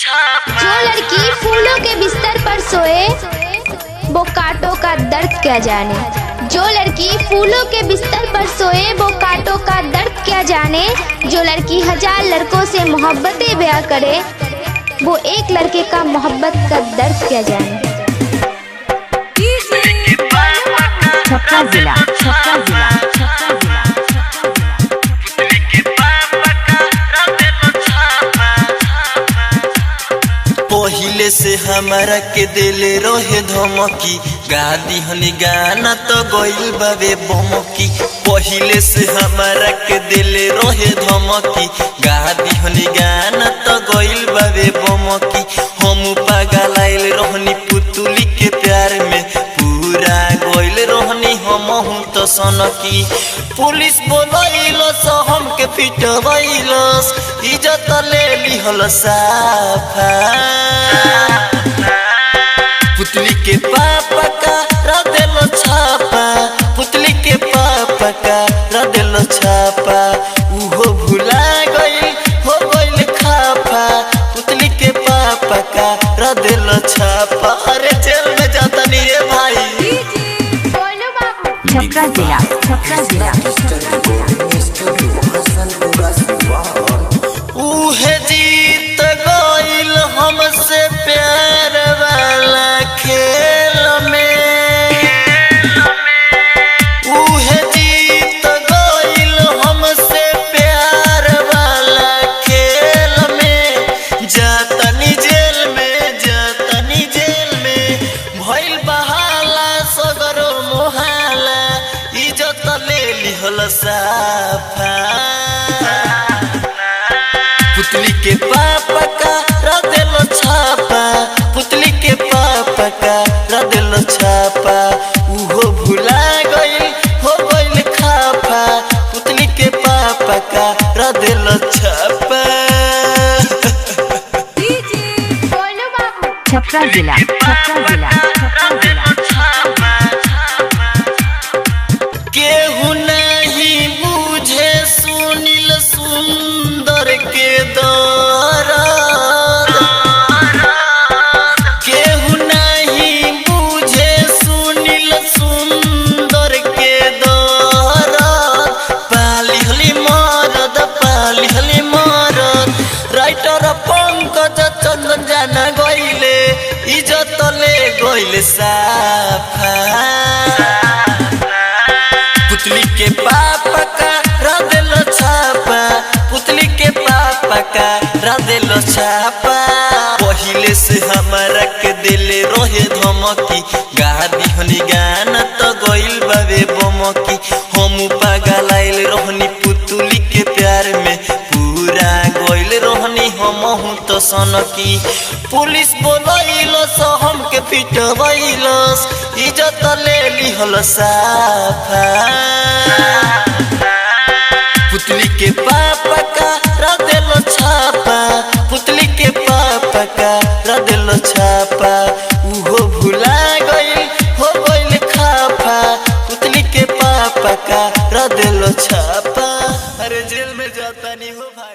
जो लड़की फूलों के बिस्तर पर सोए वो कांटों का दर्द क्या जाने। जो लड़की फूलों के बिस्तर पर सोए वो कांटों का दर्द क्या जाने। जो लड़की हजार लड़कों से मोहब्बतें बयां करे वो एक लड़के का मोहब्बत का दर्द क्या जाने। छपरा जिला, छपरा जिला, छपरा जिला। पहिले से हमारा के दिल रहे धमकी, गा दिहनी गाना तो गइल बाबे बमकी। पहिले से हमारा के दिल रहे धमकी, गा दिहनी गाना तो गइल बाबे बमकी। हम पागल आइल रहनी पुतली के प्यार में, पूरा गइल रहनी हमहू तो सनकी। पुलिस बोलैलस हमके पिटवैलस, इज्जत ले लिहल साफा। पुतली के पापा का रदेलो छापा, पुतली के पापा का रदेलो छापा। उहो भुला गइल हो गइल खाफा, पुतली के पापा का रदेलो छापा। अरे जेल में जाता नहीं रे भाई। छपरा जिला, छपरा जिला, उहे जीत गइल हमसे प्यार वाला खेल में, उहे जीत गइल हमसे प्यार वाला खेल में। जातनी जेल में, जातनी जेल में, भइल बहाला सगरो मोहाला, इज्जत ले लिहल साफा। पुतली के पापा का रदेलो छापा, पुतली के पापा का रदेलो छापा। उहो भुला गइल हो गइल खाफा, पुतली के पापा का रदेलो छापा। छपरा जिला, छपरा जिला, छपरा जिला। केहू नहीं बुझे सुनील सुंदर के दर्द, केहू नहीं बुझे सुनील सुंदर के दर्द। पालिहली मरद, पालिहली मरद, राइटर पंकज चंदन जाना गइले, इज्जत ले गइले साफा। पुतली के पापा का रदेलो छापा, पुतली के पापा का रदेलो छापा। पहिले से हमारा के दिल रहे धमकी, गा दिहनी गाना तो गइल बाबे बमकी। हम पागल आइल रहनी पुतली के प्यार में, पूरा गइल रहनी हमहू तो सनकी। पुलिस बोलैलस हमके पिटवैलस, इज्जत ले लिहल साफा। पुतली के पापा का रदेलो छापा, पुतली के पापा का रदेलो छापा। उहो भुला गइल हो गइल खाफा, पुतली के पापा का रदेलो छापा। अरे जेल में जाता नहीं हो भाई।